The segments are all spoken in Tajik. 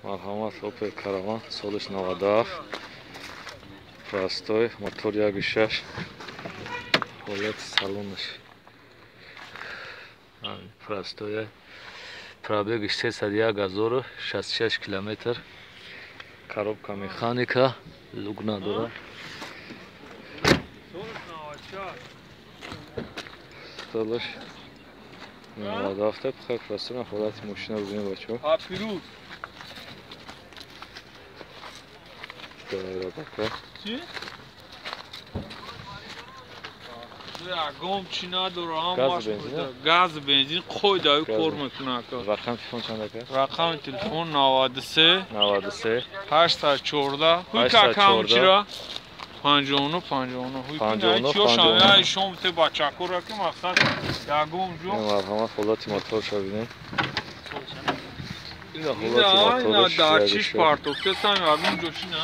Марҳамат, Opel Caravan, солиш 97. Простой, мотор 1.6. Ҳолати салонаш простой. Пробегиш 301 066 километр. Коробка механика, люк надора. Солиш 97, хеле простой, ҳолати мошина бибинем, бачаҳо. Пирӯз. Доира. Чӣ? Ягон чӣ надора, ҳамаш газ, бензин қоидаи кор мекунад. Рақами телефон чанд, ака? Рақами телефон 93 93 814 ҳуй чира 59 59. Ҳуй шом те бачакора ки мақсад ягон ҷо. Марҳамат, ҳолати моторша бинем. Ина ҳолати моторш. Дар чиш партофтесам, ягон ҷо чи на.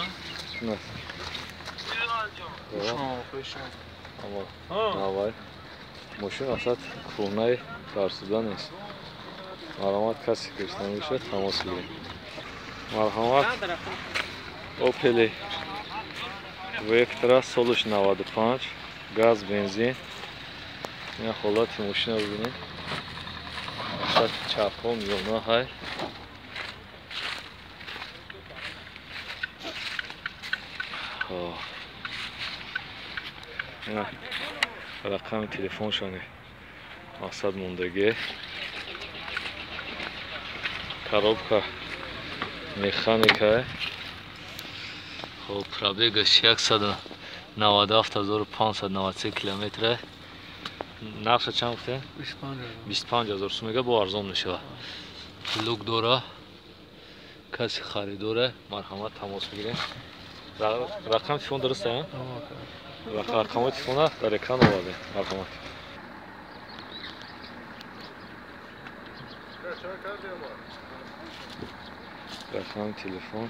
Навай мошин, асад кӯҳнаи фарсуда нест. Марҳамат, касе гирифта мешавад, тамос бигиред. Марҳамат, Опели Вектра, солиш 95, газ, бензин. Ина ҳолати мошина бибинед. Асад чапҳо миёна ҳай. Ина рақами телефоншони мақсад мондагӣ. Коробка механика. Хоб, пробегаш 197 593 километра. Нархша чанд гуфтем? 25 000 сум мега, бо арзон мешавад. Люк дора. Каси харидора, марҳамат, тамос бигирем. Рақами телефон дуруст, а? Рақамҳои телефона дар экран овардем. Марҳамат. Рақами телефон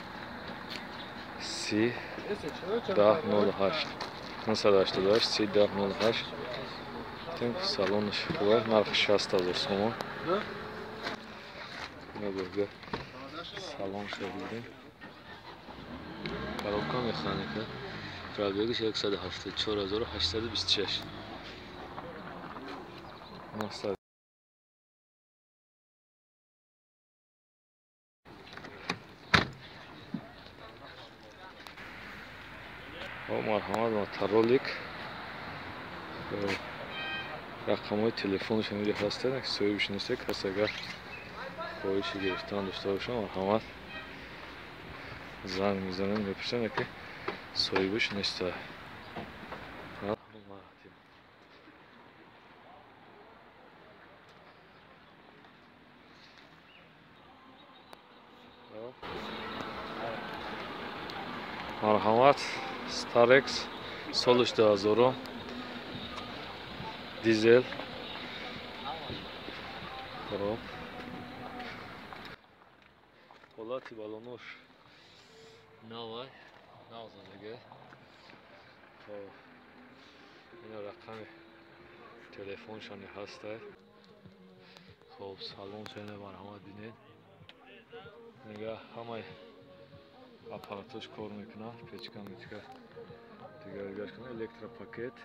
30 10 08 988 30 10 08. Тем салонаш хуба, нархи 60 000 сомон. Набурга салонша бинем. Коробка механика. Пробегиш 174 826. 900. Марҳамат, моторолик. Рақамҳои телефонаш инҷо ҳастанд, соҳибш нест. Кас агар хоҳиши гирифтан дошта бошад, марҳамат, занг мезанем, мепурсем, ки соҳибаш неста. Марҳамат, Старекс, солиш 2000, дизел. Хоб, ҳолати балонош навай, навзадага. Хоб, ина рақами телефоншони ҳастай. Хоб, салоншоне, марҳамат, бинед. Нига, ҳамаи аппаратош кор мекунад, печка, мечка, дигар дигар, электропакет.